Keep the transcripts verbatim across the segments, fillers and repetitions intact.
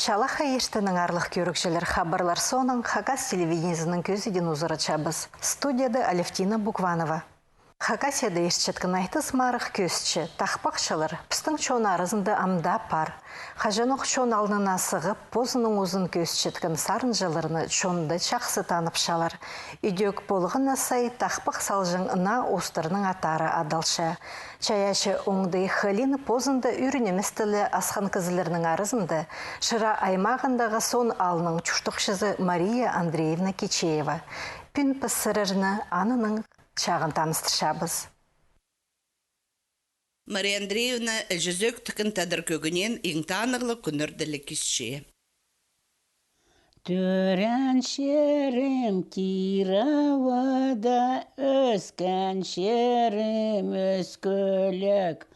Чалахай иртеннең, аарлығ кӧрігҷілер. Хабарлар соонаң Хакас телевидениезінің кӧзідиин узаратчабыс. Студияда Алевтина Букванова. Хакасияда иртчеткен айтыс-марығ кӧзітче: тахпахчылар пістің чон аразында ам даа пар. Хаҷанох чон алнына сығып, позының узын кӧзітчеткен сарынҷыларны чонда чахсы таныпчалар. Идӧк полғанына сай, тахпах салҷаң наа устарның аттары адалча. Чайаачы оңдай хылин позында ӱренместең ле асхан кізілернің аразында Шира аймағындағы Сон аалның чуртағҷызы Мария Андреевна Кичеева. Пӱӱн піс сірерні аннаң чағын таныстырчабыс. Мария Андреевна іҷезі ӧк тіккен тадар кӧгенеен иң танығлығ кӱннерді ле кисче. Тӧреен чирім Кировада, ӧскен чирім Ӧскӱлек.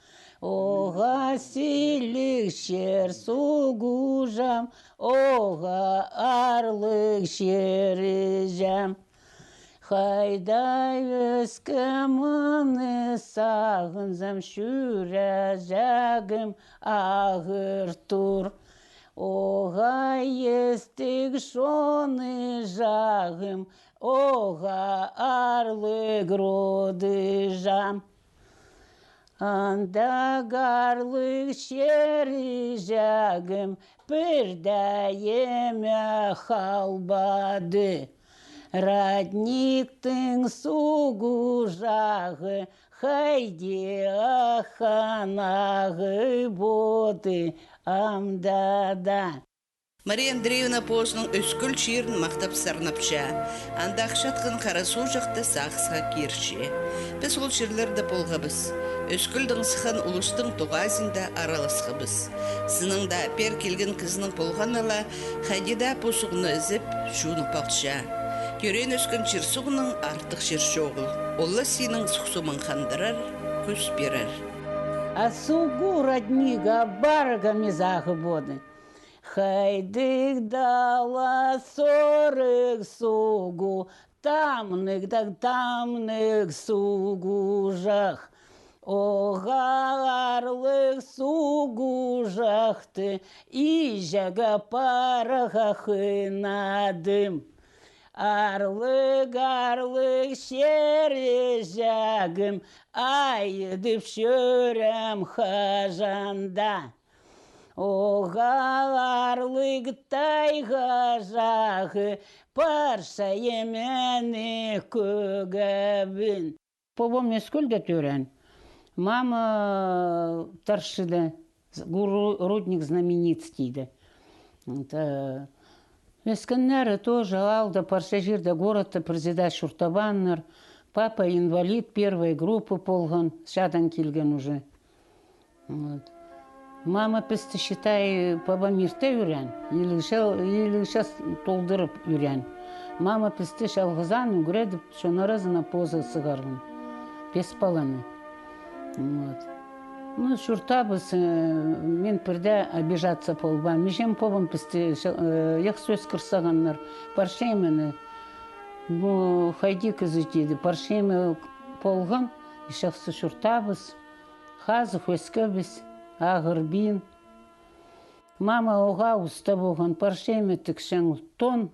Оға сіліг чир Суғуҷам, оға аарлығ чир Іҷем. Хайда ӧскем, аны сағынзам, чӱречегім ағыр тур. Оға истіг чон Іҷегім, оға аарлығ род Іҷем. Андағ аарлығ чир, Іҷегім, пір дее ниме халбады. Родниктің суғ чағы хайди аххан ағып одыр амды даа. Мария Андреевна позының Ӧскӱл чирін махтап сарнапча. Анда ахчатхан Хара суғҷахта сағысха кирче. Піс ол чирлерде полғабыс. Ӧскӱлдең сыххан улустың тоғазында араласхабыс. Сыннаң даа пеер килген кізінің полғаны ла хайди даа пу суғны ізеп, чуунып алча. Тӧреен-ӧскен чир суғнаң артых чир чоғыл. Ол ла синің сухсумаң хандырар, кӱс пирер. А суғ роднига парғам ағып одыр. Хайдағ даа ла сорығ суғ, тамнығ даа тамнығ суғҷах. Оға аарлығ суғҷахты иҷеге парарға хынадым. Аарлығ, аарлығ чир, Іҷегім, айыдып чӧрем хаҷан даа. Оға аарлығ тайға чағы парча ниме кӧгебін. Пабам Ӧскӱлде тӧреен, мама Таршыда, рудник Знаменец тиді. Ӧскеннері тоже аалда, парча чирде, городта пірдее чуртабааннар. Папа инвалид первой группы полған, чаадаң килген уже. Вот. Мама пісті, считай, пабам ирте ӱреен, иліг ча-, иліг час толдырып ӱреен. Мама пісті чалғызаан ӱгредіп, чон аразына позы сығарған. Пес паланы. Вот. Ну, чуртабыс, э, мин пірдее обижаться полбаам. Іҷем, пабам пісті ча-, э, чахсы ӧскір сағаннар. Парча ниме, ну, хайди кізі тиді, парча ниме полған, и чахсы чуртабыс. Хазых ӧскебіс, ағырбин. Мама оға уста полған, парча ниме тікчең, тон,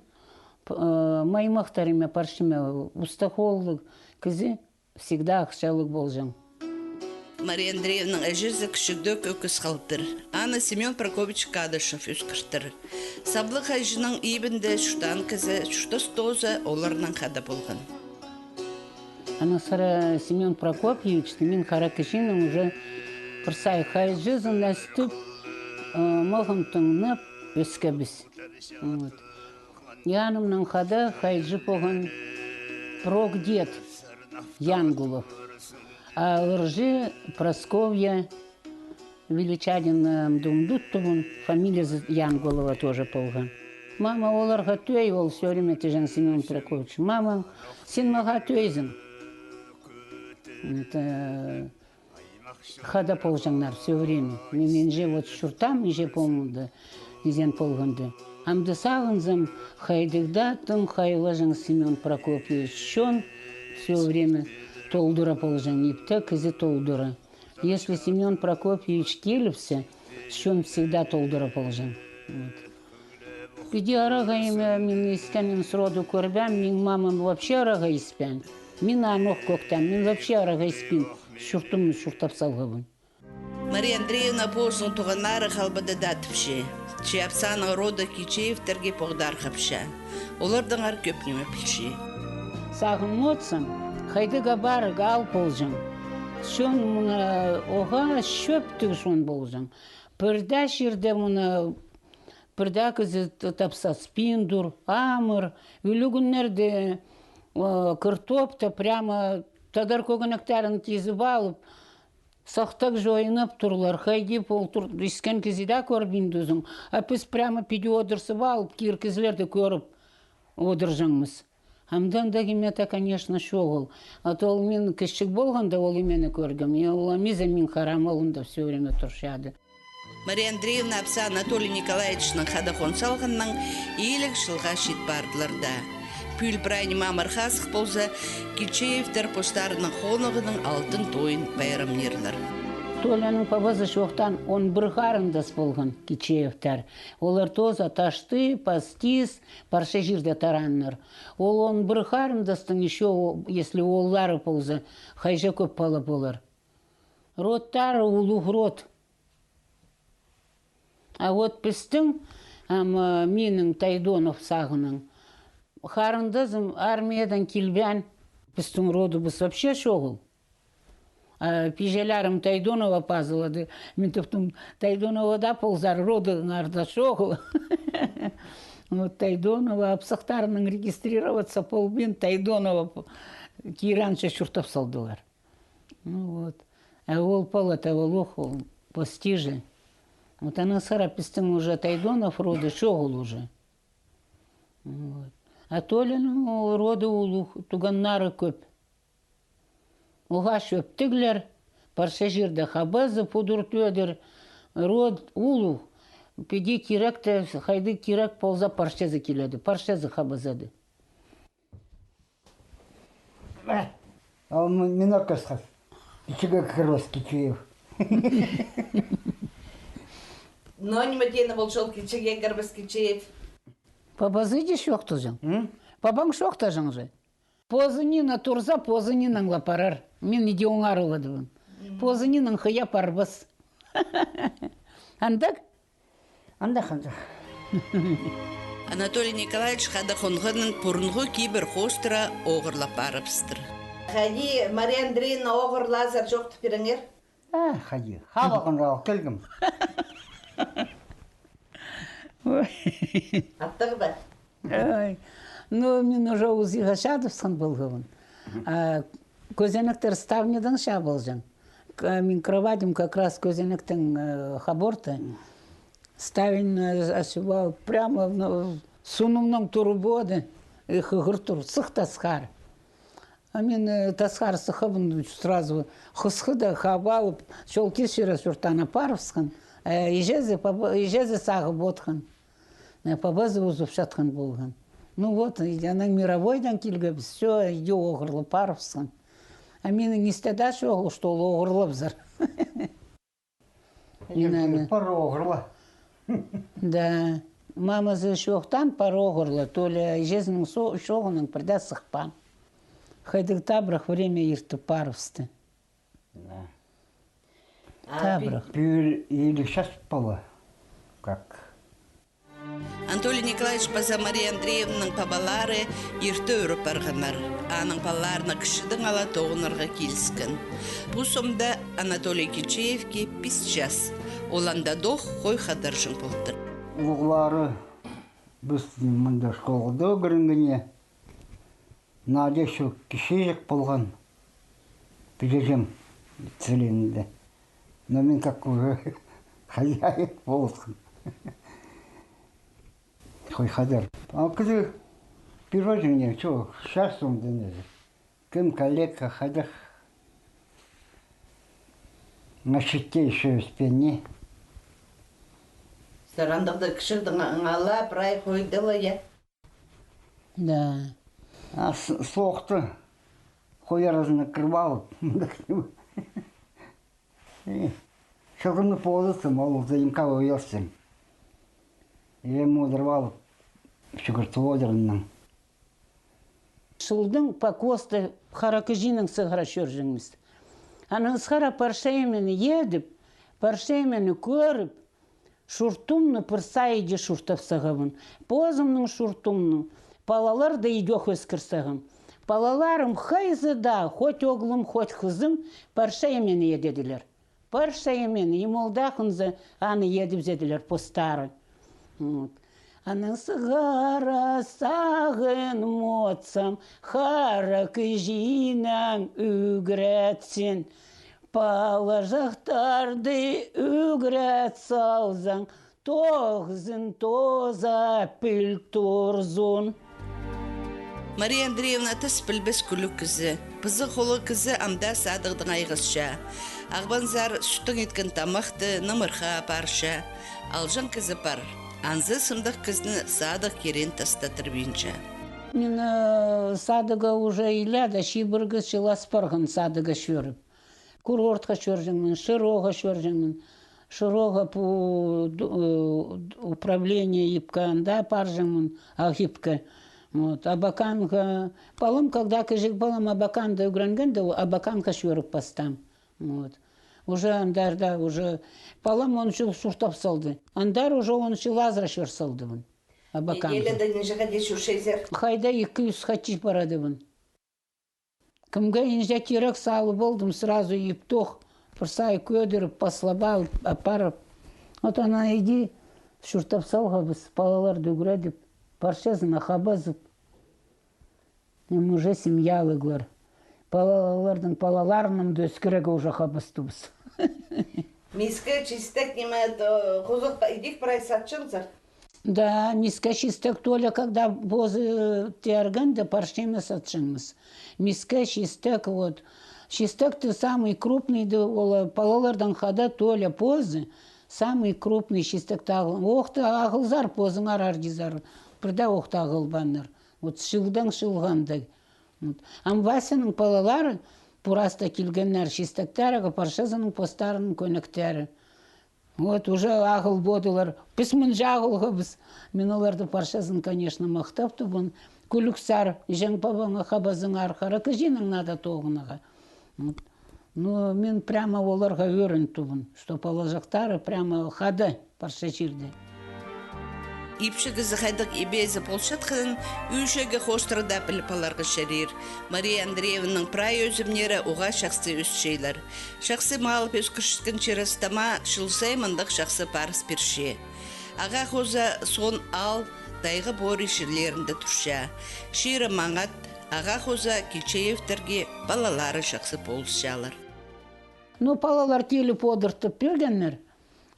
п-, э, маймахтар ниме, парча ниме, уста холлығ кізі, всегда ахчалығ полҷаң. Мария Андреевнаның іҷезі кічігде ӧк ӧкіс халтыр. Аны Семён Прокопьевич Кадышев ӧскіртір. Саблығ хайҷының ибінде чуртаан кізі, чуртас тооза оларнаң хада полған. Аннаңар Семён Прокопьевичті мин хара кічиинең уже пір сай хайҷызын ӧстіп, э, мағын тыңнап ӧскебіс. Вот. Анымнаң хада хайҷы полған прокдед Янгулов. А ырҷы Прасковья Величадина, ам даа ундуттым, фамилиязы Янгулова тоже полған. Мама оларға тӧӧй, ол всё время тіҷең, Семён Прокопьевич: «Мама, син мағаа тӧӧйзің. Это, хада полҷаңнар всё время. Мин иҷе вот чуртаам, иҷе помню да, изен полғанда». Амды сағынзам, хайдағ даа тың хайлаҷаң Семён Прокопьевич, чон всё время толдыра полҷаң, ипте кізі толдыра. Если Семён Прокопьевич киліпче, чон всегда толдыра полҷаң. Вот. Піди арағайны мин искенін сроду кӧрбеем, минің мамам вообще арағай испеен. Мин аны ох кӧктем, мин вообще арағай испин, чуртым чуртап салғабын. Мария Андреевна позының туғаннары халбада даа тіпче. Че апсаның роды Кичеевтерге поғдархапча. Олардаңар кӧп ниме пілче. Сағынматсаң, хайдағ-да парығ ал полҷаң. Чон мына оға чӧптіг чон полҷаң. Пірдее чирде мына пірдее кізі т-, тапсаспин тур, амыр, ӱлӱкӱннерде, о, картопты прямо тадар кӧгенектерін тизіп алып, сахтағ чойнап турлар, хайди пол тур, искен кізі дее кӧрбин тузың. А піс прямо піди одырзып алып, кир кізілерді кӧріп одырҷаңмыс. Амды андағ ниме, конечно, чоғыл. А то ол мин кічіг полғанда ол нимені кӧргем. И ол амиза мин харам алында всё время турчады. Мария Андреевна апса Анатолий Николаевичтең хада хон салғаннаң иліг чылға чит пардылар даа. Пӱӱл прай ниме амыр-хазых полза, Кичеевтер постарының хоныхының алтын тойын пайрамнирлар. Толяның пабазы чоохтаан, он пір харындас полған Кичеевтер. Олар тооза Ташты, Пастис, парча чирде тараннар. Ол он пір харындастың ещё, если ооллары полза, хайҷа кӧп пала полар. Родтары улуғ род. А вот пістің, ам, минің Тайдонов сағынаң, харындазым армиядаң килбеен, пістің родыбыс вообще чоғыл. А пиҷелерім Тайдонова пазылады. Мин тіптім, Тайдонова даа ползар, родыңарда чоғыл. Вот Тайдонова апсахтарынаң регистрироваться полбин, Тайдонова п-, киранча чуртап салдылар. Ну вот. А ол палата, ол ох, ол постиже. Вот анаң сыра пістің уже Тайдонов роды чоғыл уже. Вот. А Толяның ол роды улуғ, туғаннары кӧп. Оға чӧптіглер, парча чирде хабазы, пудур-тӧдір, род улуғ. Піди киректі, хайдағ кирек полза, парчазы киледі, парчазы хабазады. Ол м-, минок касхас. Кічіге кірбес Кичеев. Но ниме теені полча ол кічіге кірбес Кичеев? Пабазы даа чоохтаҷаң. М? Пабаң чоохтаҷаң же. Позы нинаң турза, позы нинаң ла парар. Мин иди оңарыладыбын. Позы нинаң хыя парбас. Андағ? Андағ, андағ. Анатолий Николаевич хада хонғаннаң пурунғы кибір хоостыра оғырлап парыбыстыр. Хайди Мария Андреевна оғырлазар чоохтап пиріңер. А, хайди. Хабағын ал килгем. Ой. Аттығ ба? Ой. Ну, мин уже узиға чадыбысхан полғабын. А кӧзенектер ставнядаң чабылҷаң. К-, мин кроватьым как раз кӧзенектің, э, хаборты. Ставень, э, ачып ал, прямо, ну, сунымнаң турып оды, и хығыр тур, сых тасхар. А мин, э, тасхар сыххабын, сразу хысхы даа хап алып, чол кис чирі чуртаан парыбысхан. Э, иҷезі, паба-, иҷезі сағып отхан. Э, пабазы узып чатхан полған. Ну вот, и анаң мировойдаң килгебіс, всё, иди оғырлап парыбысхан. А минің исте даа чоғыл, что ол оғырлапчар. Мин аны. Пар оғырла. Да. Мамазы чоохтаан пар оғырла. Толя иҷезінің со-, чооғынаң пірдее сыхпаан. Хайдағ табырах время иртіп парыбысты. Да. Табырах. Пӱӱл иліг час пала. Как? Анатолий Николаевич паза Мария Андреевнаның пабалары ирте ӱреп парғаннар. Аның палаларына кічідең ала тоғынарға киліскен. Пу сомда Анатолий Кичеевке пис час. Ол анда дох хой хадарҷаң полтыр. Улуғлары піс мында школада ӱгренгеннер. Надя чох, кічіҷек полған. Піди іҷем целинінде. Но мин как уже хозяин полысхан. Хой хадар. А кізі пирваҷың не, чо, шаш сомда не. Кем калека, хайдағ. Нашитте ещё испен не. Сарандағда кічігді аңала, прай хойдыла, я? Да. А с-, соохты хой аразына кіріп алып, э, чылғыны позысым, ол заимка ойылсым. Или мудырып алып, Чӱгӱртіп одырыннаң. Чылдың покосты хара кічиинең сығара чӧрҷеңміс. Анаң сығара парча имені идіп, парча имені кӧріп, чуртымны пір сай иди чуртап сағабын. Позымның чуртымны палаларны идӧк ӧскір сағам. Палаларым хайзы даа, хоть оғлым, хоть хызым, парча имені идеділер. Парча имені, им ол даа хынза аны идібізеділер постары. Вот. Анаң сығара сағынмаам, хара кічиинең ӱгретсін. Палаҷахтарды ӱгрет салзаң, тоғызын тооза піл турзын. Мария Андреевна тас пілбес кӱлӱк кізі. Пызығ холлығ кізі ам даа садығдаң айғасча. Ағбанзар сӱттең иткен тамахты нымырхаа апарча. Алҷаң кізі пар. Анзы сымдағ кізіні садығ киреен тастаттырбинча. Мин, э, садығға уже илядаа чибіргі чыл ас парған садығға чӧріп. Курортха чӧрҷеңмін, Шыроға чӧрҷеңмін. Шыроға пу ду-, э, управление ИПК анда парҷаңмын, Ағ ИПК. Вот, Абаканға. Палам, когда кічіг палам Абаканда ӱгренгенде, Абаканға чӧріп пастаам. Вот. Уже андарда, уже палам он чыл чуртап салды. Андар уже он чыл азыра чӧр салды вон. Абаканда. Неделяда нинҷе хати чӧрчезер? Хайда ікі-ӱс хати парады вон. Кімге нинҷе кирек салып алдым, сразу иптох, пір сай кӧдіріп, паслап алып, апарып. Вот ана иди, чуртап салғабыс, палаларды ӱгредіп, парчазына хабазып. Ам уже семьялығлар. Палаларның палаларынаң даа ӧскірерге уже хабастыбыс. Миске, чистек, ниме, то, хозах па-, идӧк прай сатчаңзар? Да, миске, чистек, Толя, когда позы, э, тергенде, парча име сатчаңмыс. Миске, чистек, вот. Чистекті самый крупныйды, ол, э, палалардаң хада Толя позы, самый крупный чистекті ағыл. Охты ағылзар, позыңар ардизар. Пірдее охты ағылбааннар. Вот чылдаң чылға андағ. Вот. Ам Васяның палалары пу раста килгеннер, чистектерге, парчазының постарының кӧнектері. Вот, уже ағыл полдылар. Піс мынҷа ағылғабыс. Мин оларды парчазын, конечно, махтап турбын. Кӱлӱксер, іҷең-пабаңа хабазыңар, хара кічиинең надо тоғынарға. Вот. Ну, мин прямо оларға ӧрін турбын, что палаҷахтары прямо хада парча чирде. Ипчі кізі хайдағ ибезе полчатханын ӱй-чииге хоостыра даа піліп аларға чарир. Мария Андреевнаның прай ӧзімнері уғаа чахсы ӧсчелер. Чахсы малып ӧскірчеткен чир-ас тама чыл сай мындағ чахсы парыс пирче. Ағаа хоза соон аал, тайға пори чирлерінде турча. Чирі маңат, ағаа хоза Кичеевтерге палалары чахсы полысчалар. Ну, палалар киліп одыртып пиргеннер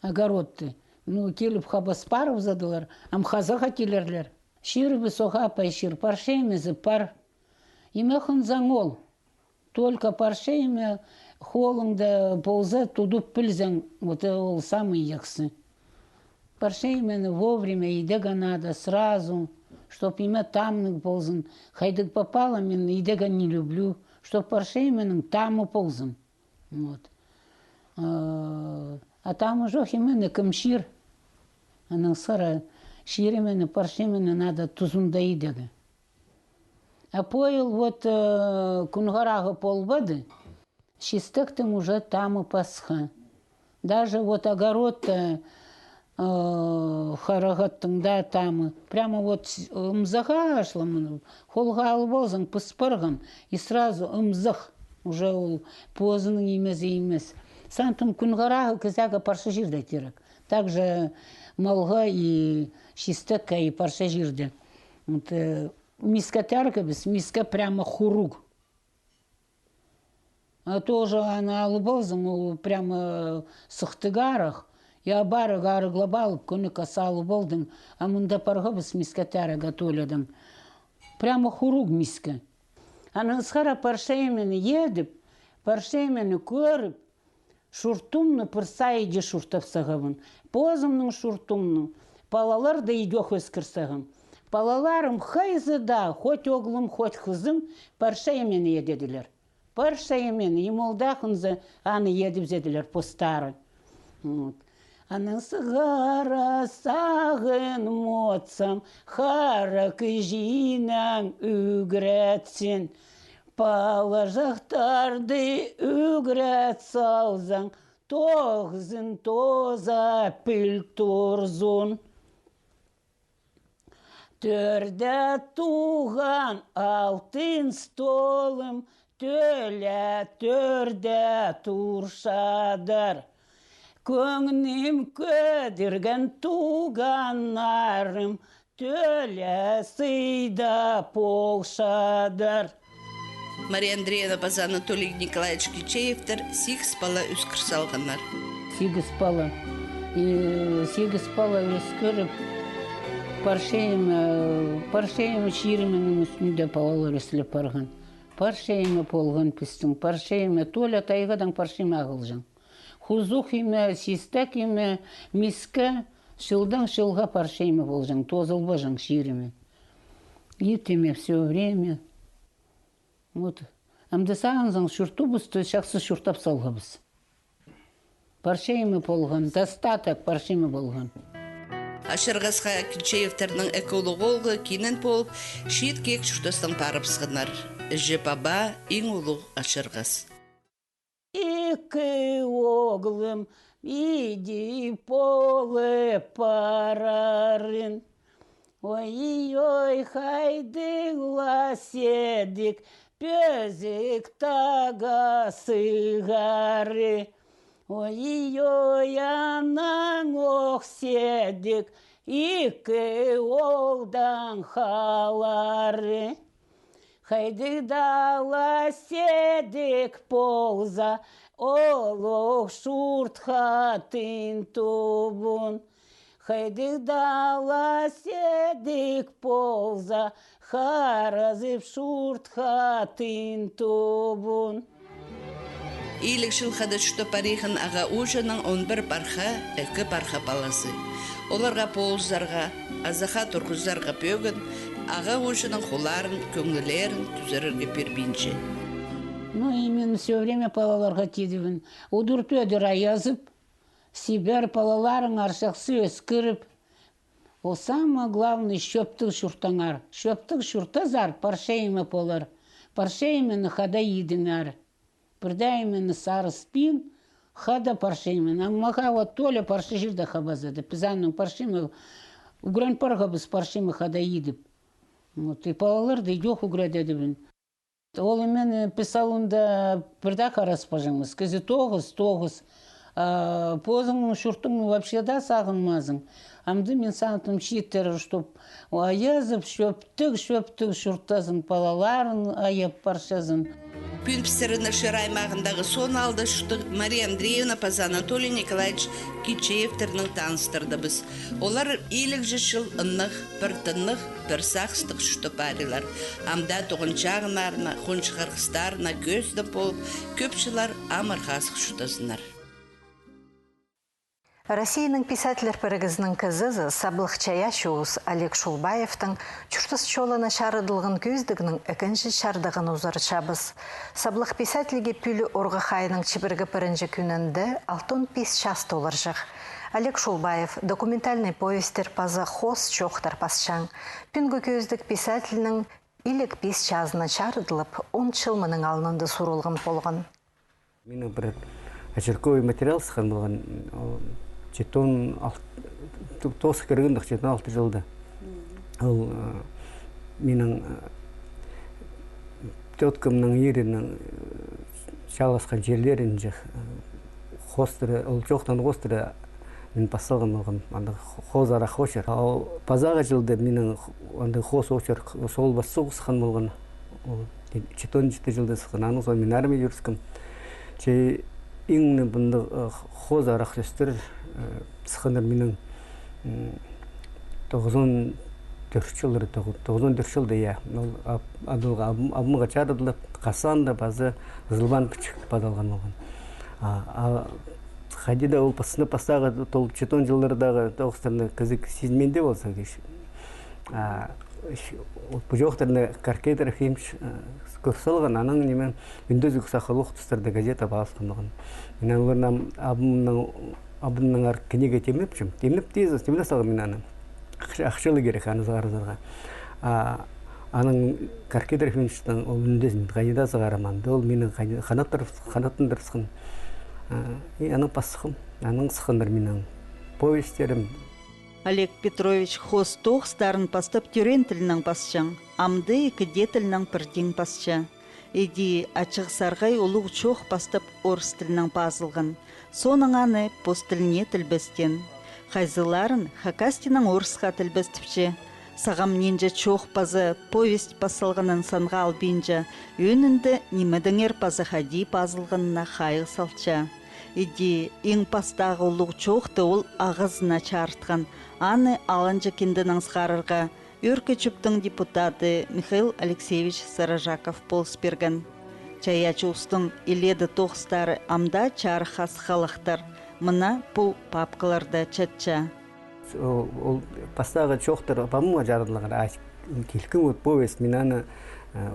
огородты. Ну, киліп хабас парыбызадылар, ам хазаға килерлер. Чирібіс уғаа пай чир, парча имезі пар. Име хынзаң ол. Только парча име холыңда полза, тудып пілзең, вот ол самый яхсы. Парча имені вовремя идерге надо, сразу, чтоб име тамнығ ползын. Хайдағ попало, мин идерге не люблю, чтоб парча именің тамы ползын. Вот. А, а тамы чох имені кем чир? Анаң сығара чир имені, парча имені надо тузында идерге. А пу йыл вот, э, кӱн харағы полбады, чистектің уже тамы пасха. Даже вот огородта, э, харағаттың даа тамы. Прямо вот с-, ымзаға ашлам, холға алып алзаң, пыс парған, и сразу ымзах. Уже ол позының имезі имес. Сантым кӱн харағы кізее парча чирде кирек. Также малға и чистекке и парча чирде. Вот, э, Миске тергебіс, миске прямо хуруг. А тоже аны алып алзаң, ол прямо сыхтығ арығ. Я, парығ арығлап алып, кӧнекке салып алдың. А мында парғабыс миске тергеге Толядаң. Прямо хуруг миске. Анаң сығара парча имені идіп, парча имені кӧріп, чуртымны пір сай иди чуртап сағабын. Позымның чуртымны, палаларды идӧк ӧскір сағам. Палаларым хайзы даа, хоть оғлым, хоть хызым, парча имені идеділер. Парча имені, им ол даа хынза аны идібізеділер постары. Вот. Анаң сығара сағын мутсам, хара кічиинең ӱгретсін. Палаҷахтарды ӱгрет салзаң, тоғызын тооза піл турзын. Тӧрде туған алтын столым, тӧле тӧрде турчадыр. Кӧңнім кӧдірген туғаннарым, тӧле сыйда полчадыр. Мария Андреевна паза Анатолий Николаевич Кичеевтер сигіс пала ӧскір салғаннар. Сигіс пала. И сигіс пала ӧскіріп, парчайыма, парчайыма чирімнің ӱстӱнде палалар ӧсіліп парған. Парчайыма полған пістің, парчайыма, Толя тайғадаң парчайыма ағылҷаң. Хузух име, систек име, миске, чылдаң чылға парчайыма полҷаң, тоозылбаҷаң чиріме. Ит име всё время. Вот. Амды сағынзаң, чуртыбысты чахсы чуртап салғабыс. Парчайыма полған, достаток парчайыма полған. Ачырғасха Кичеевтернің ікі улуғ оолғы кинен полып, чиит киик чуртастаң парыбысханнар. Іҷе-паба, иң улуғ Ачырғас. Ікі оолғым иди полып парарын. Ой-ой, хайдағ ла сидік, пӧзік тағаа сығары. Ой-ой, анаң ох сидік, ікі оолдаң халары. Хайдағ даа ла сидік полза, ол ох чуртха тың тубын. Хайдағ даа ла сидік полза, харазып чуртха тың тубын. Иліг чыл хада чуртап париған Ағаа Ууҷаның он пір парха, ікі парха палазы. Оларға полызарға, азахха турғызарға пӧгін, Ағаа Ууҷаның хуларын, кӧңнілерін тӱзірерге пирбинче. Ну, и мин всё время палаларға тидібін. Удур-тӧдір аязып, сибер палаларыңар чахсы ӧскіріп. Ол самое главное, чӧптіг чуртаңар. Чӧптіг чуртазар, парчайыма полар. Парчайыманы хада идіңер. Пірдее мин сарыспин, хада парчайыма. Ам мағаа вот Толя парча чирде хабазады. Піс аннаң парчайыма, ӱгрен парғабыс парчайыма хада идіп. Вот, и палаларды идӧк ӱгредедібін. Ол имен, э, піс алында пірдее хараспаҷаңмыс. Кізі тоғыс, тоғыс. А позыңның чуртыңны вообще даа сағынмазың. Амды мин сағынтым чииттерге, чтоб аязып, чӧптіг, чӧптіг чуртазын, палаларын аяп парчазын. Пӱӱн пістерні Шира аймағындағы Соон аалда чурттығ Мария Андреевна паза Анатолий Николаевич Кичеевтернең таныстырдыбыс. Олар илігҷе чыл ынағ, пір тынағ, пір сағыстығ чуртап парирлар. Ам даа туған чағыннарына, хонҷых-арғыстарына кӧзідім полып, кӧп чыллар амыр-хазых чуртазыннар. Россияның писательлер пірігізінің кізізі, саблығ чайаачы ус Олег Шулбаевтың чуртас чолына чарыдылған кӧзідігнің ікінҷі чардығын узарчабыс. Саблығ писательге пӱӱл орғах айының чибіргі пірінҷі кӱнінде алтон пис час толарҷых. Олег Шулбаев документальнай повестер паза хоос чоохтар пасчаң. Пӱӱнгі кӧзідіг писательнің иліг пис чазына чарыдылып, он чыл мының алнында сурылған полған. Минің пір очерковый материал сыххан полған, ол читон алт-, то-, тоғыс кіргендік читон алты чылда. Ол, э, минің, э, тёткамның ирінің, э, чааласхан чирлерінҷе, э, хоостыра, ол чоохтаан хоостыра мин пас салған полғам, анда хо-, хоос арах очерк. А ол пазағы чылда минің х-, анда хоос очерк, сол пас соғыс сыххан полған. Ол читон читі чылда сыххан, аның соон мин армияа чӧріскем. Че иң не мындағ, э, хоос арах сӧстер, э, сыхханнар минің, м, тоғызон тӧрт чыллар, тоғ-, тоғызон тӧрт чылда, я. Ол ап-, адалға аб-, абымға чарыдылып, Хасанда паза Ызылбан пічік тіп адалған полған. А, а хайди даа ол пастағы, ол читон чыллардағы тоғыстарны кізі сизінмеен дее полза, кізі. А, ол пу чоохтарны Коркей Трофимович, э, кӧр салған, анаң ниме, Ӱндезіг сахалох тустарда газета пааласхан полған. Мин оларны абымның Абынаңар книга тимнепчем. Тимнеп тизе, тимнеп салғам мин аны. Ахча-, ахча ла кирек аны сығарарға. А анаң Каркидер Финчтің ол ӱндезін хайда сығарам анда. Ол минің ханаттандырыбысхан. И аны пас сыххам. Анаң сыхханнар минің повестьтерім. Олег Петрович хоос тоғыстарын пастап тӧреен тілінең пасчаң, амды ікі дее тілінең пірдең пасча. Іди «Ачығ Сарғай» улуғ чоох пастап орыс тілінең пазылған. Соонаң аны пос тіліне тілбестеен. Хайзыларын хакастинаң орысха тілбестепче. Сағам нинҷе чоох паза повесть пас салғанын санға албинча, ӧӧнінде нимедеңер паза хайди пазылғанына хайығ салча. Іди иң пастағы улуғ чоохты ол ағазына чарытхан, аны алынҷа кинденең сығарарға Ӧӧркі чӧптің депутаты Михаил Алексеевич Сарыжаков полыс пирген. Чайаачы устың илееде тоғыстары амды чарыхха сыххалахтар мына пу папкаларда чатча. Ол, ол пастағы чоохтар памымға чарыдылғаннар, а килкім вот повесть, мин аны, э,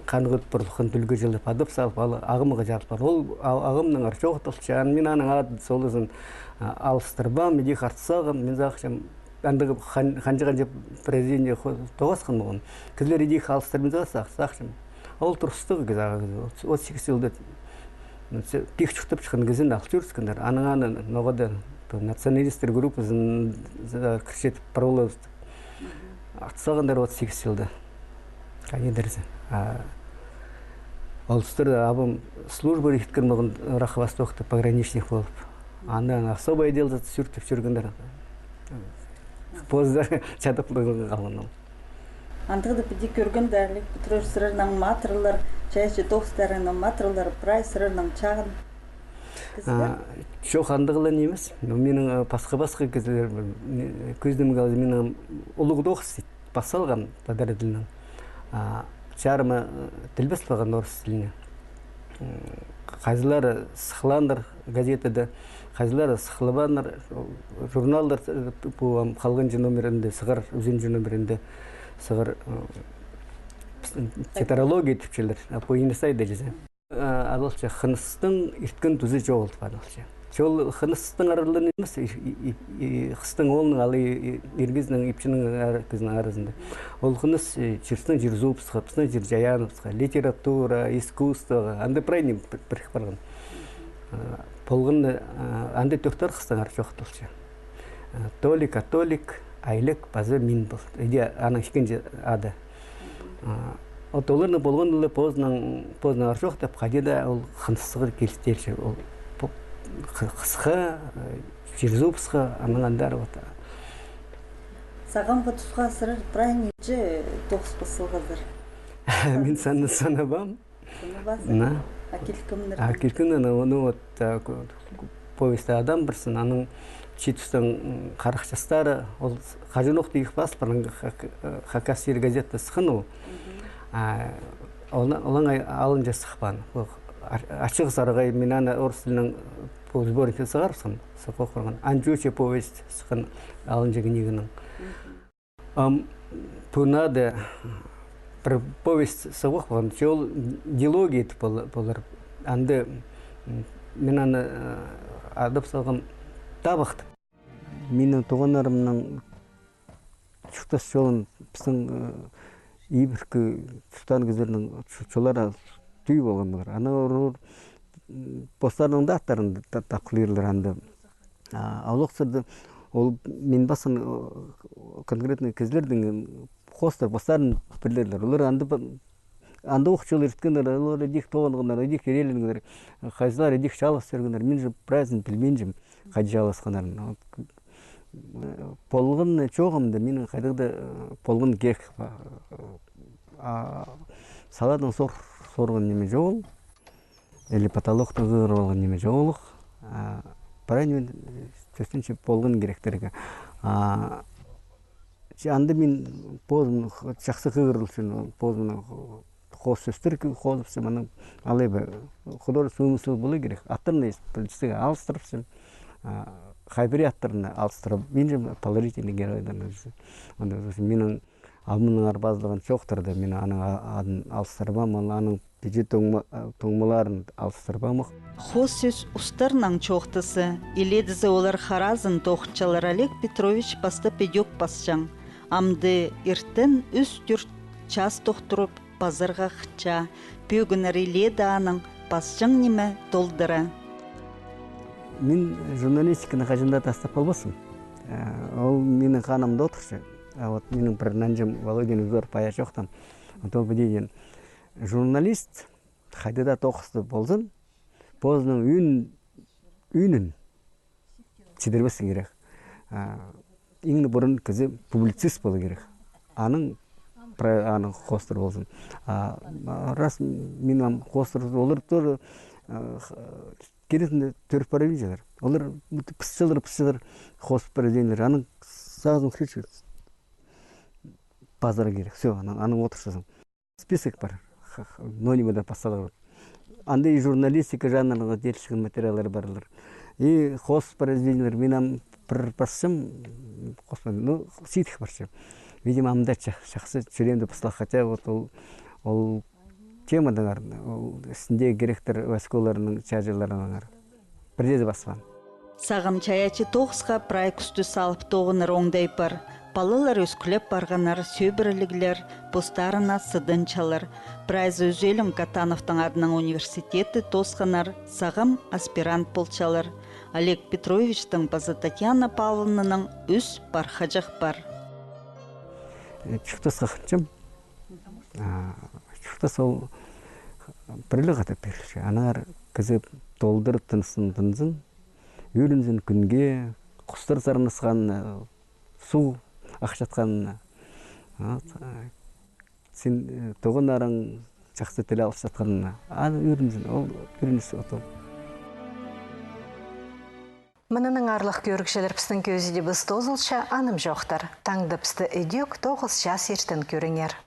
ханығ пурлуххан тӱлгӱ чылап, адап салып, ал ағымға чарыдылған. Ол а-, ағымнаңар чоохталча, мин аның ады-солазын, а, алыстырбаам, іди хартсағам, мин сағынчам, андағ хан-, ханҷа-ханҷа произведение хо-, тоғасхан полған. Кізілер іди алыстырбин сағынчам. Ол турыстығ кізі, отыс сигіс чылда, ну, пик чуртап чыххан кізіні ал чӧріскеннер. Анаң аны ноға-да националистер группазын кірчетіп парғалабыс. Ат салғаннар отыс сигіс чылда. Хайди дирзе. А ол тустарда абам служба иткен полған, Рах Востокта пограничник полып. Анда аны особый отделда сӱртіп чӧргеннер. Позы чадап полған ол. Андағ даа піди кӧргенде, Олег Петрович, сірернің матырлар, чайаачы тоғыстарының матырлары прай сірернің чағын кізілер? А, чох, андағ ла нимес. Ну, минің, э, пасха-пасха кізілер, м, кӧзідімге алза, минің улуғ тоғыс пас салған тадар тілінең. А чарымы, э, тілбес салған орыс тіліне. М, хайзылары сыхханнар газетада, хайзылары сыхпааннар, журналлар, э, пу, ам, халғанҷы номерінде сығар, ӱзінҷі номерінде сығар, э, тетралогия тіпчелер, а пу иңіс айда чізе. Э, адалча «Хыныстың ирткен тузы чоғыл» тіп адалча. Чоғыл хыныстың аралығ нимес, и, и, и, и хыстың оолның алай, и, ир кізінің, ипчінің ар-, кізінің аразында. Ол хыныс, э, чирстің чир-суубысха, пістің чир-чайааныбысха, литература, искусствоға, анда прай ниме пір-, пірік парған. Э, полған, э, анда тӧрт арғыстаңар чоохталча. Э, Толик, Атолик, Айлик паза мин пол. Іди аның ікінҷі ады. А, вот оларның полғанын ла позының, позының арчох тіп, хайди даа ол хыныстығ килістелче. Ол по-, хы-, хысха, э, чир-суубысха, анаң андар вот. Сағамғы тусха сірер прай нинҷе тоғыс пас салғазар? Мин санны санабаам. Шуны паза? На. А килкімнер? А килкімнер, ну, ну, вот, а, ку-, ку-, повестьте адам пірсін, аның читустың, м, харах частары, ол с-, хаҷанох тиих пас, пірнің хак-, э, Хакас чирі газетта сыххан ол. Мгм. А, олаң, олаң ай-, алынҷа сыхпаан. Ол ар-, «Ачығ Сарғай», мин аны орыс тілінең, э, пу сборникте сығарыбысхан, сығып парған. «Анҷучы» повесть сыххан алынҷа книганың. Мгм. Ам пу нада пір повесть сығып парған, че ол дилогия тіп пол-, полар. Анда, м, мин аны, э, адап салғам «Табах» тіп. Минің туғаннарымның чуртас чолын пістің, э, ибіркі тустаан кізілернің чо-, чоллары тӱӱп алғаннар. Аны олар, м, постарының даа аттарын та-, тапхырлар анда. А, а ол уақыттарда ол мин пасхан, о, конкретный кізілернің, м, хоостар постарын пілерлер. Олар анда па-, анда ох чол ирткеннер, олар идӧк толғаннар, идӧк ирееленгеннер, хайзылар идӧк чаалас пиргеннер. Мин же прайзын пілбинчем, хайди чааласханнарын. Вот, э, полған чоғымда, минің хайдағ-да, э, полған кирек, а, салаатнаң сор-, сорған ниме чоғыл. Или потолоктаң сығарып алған ниме чоғыл. А, прай ниме, э, тӧстенче полған киректерге. А, че анда мин позым х-, чахсы хығырылчам, позымның х-, хоос сӧстер кі-, хозыбысчам, анаң алай ба, художественный умысел полар кирек. Аттарны пілдістіг алыстырыбысчам. А, хай пірее аттарны алыстырыбинчам, положительный геройдарын. Анда, минің алнымнаңар пазылған чоохтарда мин аның а-, адын алыстырбаам, ол аның Піди тоңма-, а, тоңмаларын алыстырбаам ох. Хоос сӧс устарның чоохтазы, илееде олар харазын тоғынчалар. Олег Петрович пастап ідӧк пасчаң. Амды иртен ӱс-тӧрт частығ турып, пазарға хынча. Пӧгіннер илееде аның пасчаң ниме толдыра. Мин журналистиканы хаҷан даа тастап полбаспын. Э, ол минің ханымда одырча. А вот минің пір нанҷым Володин Узор пая чоохтаан. Вот ол піди теен. Журналист хайди даа тоғысты ползын, позының ӱн-, ӱнін чідірбес кирек. А, иң не пурун кізі публицист полу кирек. Аның пра-, аның хоостыра ползын. А, а, раз минің ам хоостыра, олар тоже, а, х-, кирезінде тӧріп парабинчалар. Олар пысчалар, пысчалар хоос произведениелер. Аның сағызын хричу пазар кирек. Всё, аның, аның одырчазың. Список пар. Х-, х-, но ниме дее пас саларға. Анда и журналистика жанрына тиилчеткен материаллар парлар. И хоос произведениелер, мин ам пір пасчам, хоос, ну, сидік парчам. Видимо, амды чах-, чахсы чӱреемде пасла, хотя вот ол, ол темадаңар, ол істінде киректер войскаларының чааҷыларынаңар. Пірдеезі пасхан. Сағам чайаачы тоғысха прай кӱстіс алып тоғынар оңдай пар. Палалар ӧскілеп парғаннар, сӧбіреліглер, постарына сыдынчалар. Прайзы ӱзӧлең Катановтың адынаң университетті тоосханнар, сағам аспирант полчалар. Олег Петровичтің паза Татьяна Павловнаның ӱс пар хаҷах пар. Э, чуртасха хынчам. А, чуртас ол пірле хатап пирілче. Аннаңар кізі толдыр тынысхан тынзын, ӧрінзін кӱнге, хустар сарнасханына, суғ ахчатханына. Вот, а, син, э, туғаннарың чахсы тіл алысчатханына. А ӧрінзін, ол ӧрініс от ол. Мынынаң, аарлығ кӧрігҷілер, пістің кӧзідібіс тоозылча, анымҷохтар. Таңда пісті ідӧк тоғыс час иртен кӧріңер.